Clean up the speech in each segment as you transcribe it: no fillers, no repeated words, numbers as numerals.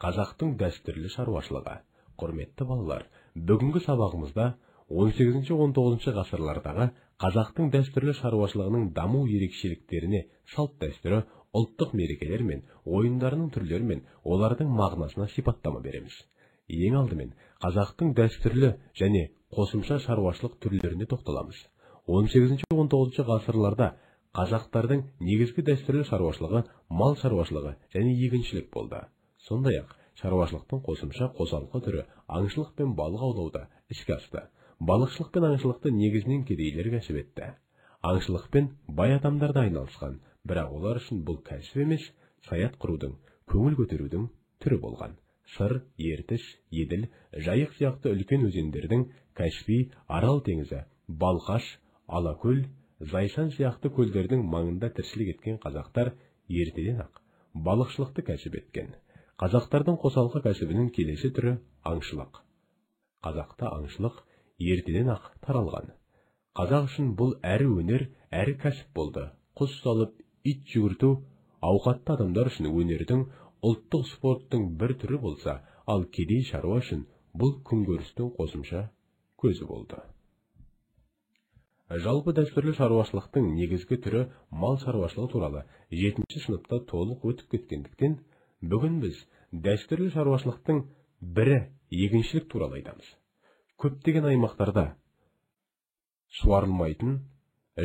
Қазақтың дәстүрлі шаруашылығы. Құрметті балалар, бүгінгі сабағымызда 18-19 ғасырлардағы қазақтың дәстүрлі шаруашылығының даму ерекшеліктеріне, салт-дәстүрі, ұлттық мерекелер мен ойындарының түрлері мен олардың мағынасына сипаттама береміз. Ең алдымен қазақтың дәстүрлі және қосымша шаруашылық түрлеріне тоқталамыз. 18-19 ғасырларда қазақтардың негізгі дәстүрлі шаруашылығы мал шаруашылығы және егіншілік болды. Сондай-ақ шаруашылықтың қосымша қосалқы түрі аңшылық пен балық аулауда іске асты. Балықшылық пен аңшылықты негізінен кедейлер кәсіп етті. Аңшылықпен бай адамдар да айналысқан, бірақ олар үшін бұл кәсіп емес, саят құрудың, көңіл көтерудің түрі болған. Сыр, Ертіс, Еділ, Жайық сияқты үлкен өзендердің Каспий, Арал теңізі, Балқаш, Алакөл, Зайсан сияқты көлдердің маңында тіршілік еткен қазақтар ертеден-ақ балықшылықты кәсіп еткен. Қазақтардың қосалқы кәсібінің келесі түрі аңшылық. Қазақта аңшылық ертеден-ақ таралған. Қазақ үшін бұл әрі өнер, әрі кәсіп болды. Құс салып, ит жүгірту ауқатты адамдар үшін өнердің, ұлттық спорттың бір түрі болса, ал кедей шаруа үшін бұл күнкөрістің қосымша көзі болды. Жалпы дәстүрлі шаруашылықтың негізгі түрі мал шаруашылығы туралы 7 сыныпта толық өтіп кеткендіктен, бүгін біз дәстүрлі шаруашылықтың бірі егіншілік туралы айтамыз. Көптеген аймақтарда суарылмайтын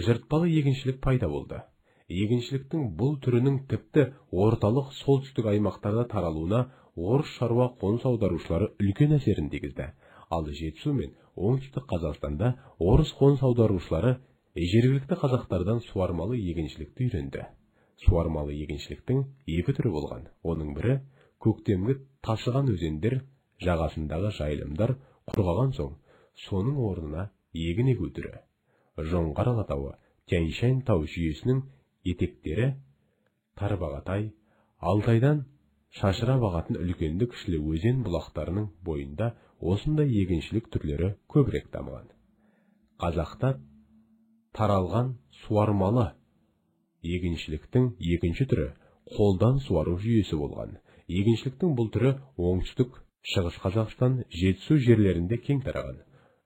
жыртпалы егіншілік пайда болды. Егіншіліктің бұл түрінің тіпті орталық солтүстік аймақтарда таралуына орыс шаруа қоныс аударушылары үлкен әсерін тигізді. Ал Жетісу мен оңтүстік Қазақстанда орыс қоныс аударушылары жергілікті қазақтардан суармалы егіншілікті үйренді. Суармалы егіншіліктің екі түрі болған. Оның бірі көктемгі тасыған өзендер жағасындағы жайылымдар құрғаған соң, соның орнына егін егу түрі. Жоңғар Алатауы, Тянь-Шань тау жүйесінің етектері, Тарбағатай, Алтайдан шашырап ағатын үлкенді-кішілі өзен бұлақтарының бойында осындай егіншілік түрлері көбірек дамыған. Қазақта таралған суармалы егіншіліктің екінші түрі қолдан суару жүйесі болған. Егіншіліктің бұл түрі оңтүстік, Шығыс Қазақстан, Жетісу жерлерінде кең тараған.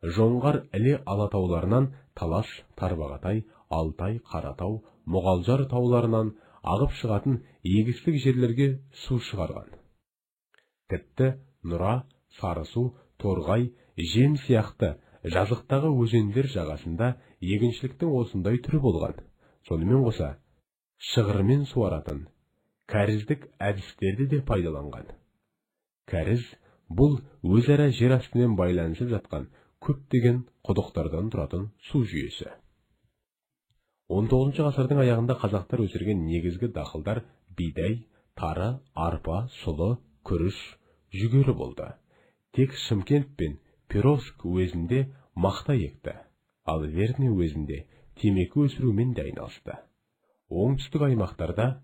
Жоңғар Іле Алатауларынан Талас, Тарбағатай, Алтай, Қаратау, Мұғалжар тауларынан ағып шығатын егістік жерлерге су шығарған. Тіпті Нұра, Сарысу, Торғай, Жем сияқты жазықтағы өзендер жағасында егіншіліктің осындай түрі болған. Сонымен қоса, шығырмен суаратын кәріздік әдістерді де пайдаланған. Кәріз бұл өзара жер астымен байланысып жатқан көптеген құдықтардан тұратын су жүйесі. 19 ғасырдың аяғында қазақтар өсірген негізгі дақылдар бидай, тары, арпа, сұлы, күріш, жүгері болды. Тек Шымкент пен Перовск уезінде мақта екті, ал Верный уезінде темекі өсірумен де айналысты. Оңтүстік аймақтарда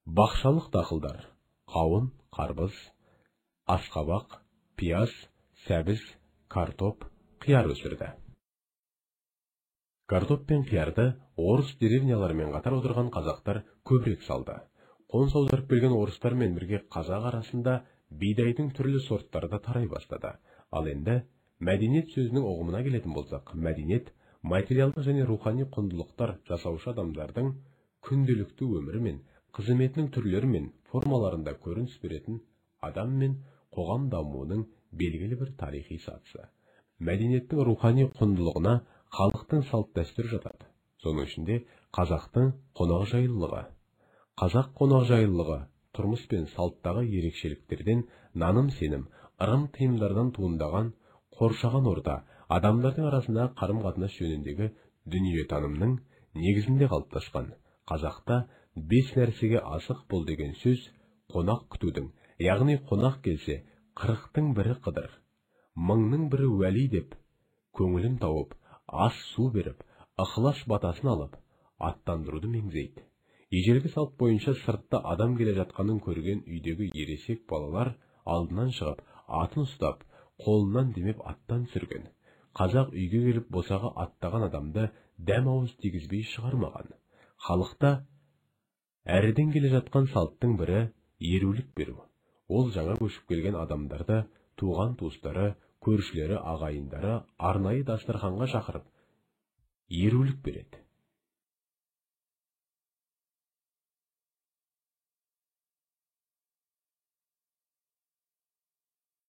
бақшалық дақылдар қауын, қарбыз, асқабақ, пияз, сәбіз, картоп, қияр өсірді. Картоп пен қиярды орыс деревняларымен қатар отырған қазақтар көбірек салды. Қоныс аударып келген орыстармен бірге қазақ арасында бидайдың түрлі сорттары да тарай бастады. Ал енді мәдениет сөзінің ұғымына келетін болсақ, мәдениет материалдық және рухани құндылықтар жасаушы адамдардың күнделікті өмірі мен қызметінің түрлері мен формаларында көрініс беретін адам мен қоғам дамуының белгілі бір тарихи сатысы. Мәдениеттің рухани құндылығына халықтың салт-дәстүрі жатады. Соның ішінде қазақтың қонақжайлылығы. Қазақ қонақжайлылығы тұрмыс пен салттағы ерекшеліктерден, наным-сенім, ырым-тыйымдардан туындаған қоршаған орта, адамдардың арасындағы қарым-қатынас жөніндегі дүниетанымның негізінде қалыптасқан. Қазақта бес нәрсеге асық бол деген сөз қонақ күтудің, яғни қонақ келсе, 40-тың бірі қыдыр, 1000-ның бірі уәли деп көңілін тауып, ас су беріп, ықылас батасын алып, аттандыруды меңзейді. Ежелгі салт бойынша сыртта адам келе жатқанын көрген үйдегі ересек балалар алдынан шығып, атын ұстап, қолынан демеп аттан түсірген. Қазақ үйге келіп босаға аттаған адамды дәм ауыз тигізбей шығармаған. Халықта әріден келе жатқан салттың бірі ерулік беру. Ол жаңа көшіп келген адамдарды туған туыстары, көршілері, ағайындары арнайы дастарханға шақырып, ерулік береді.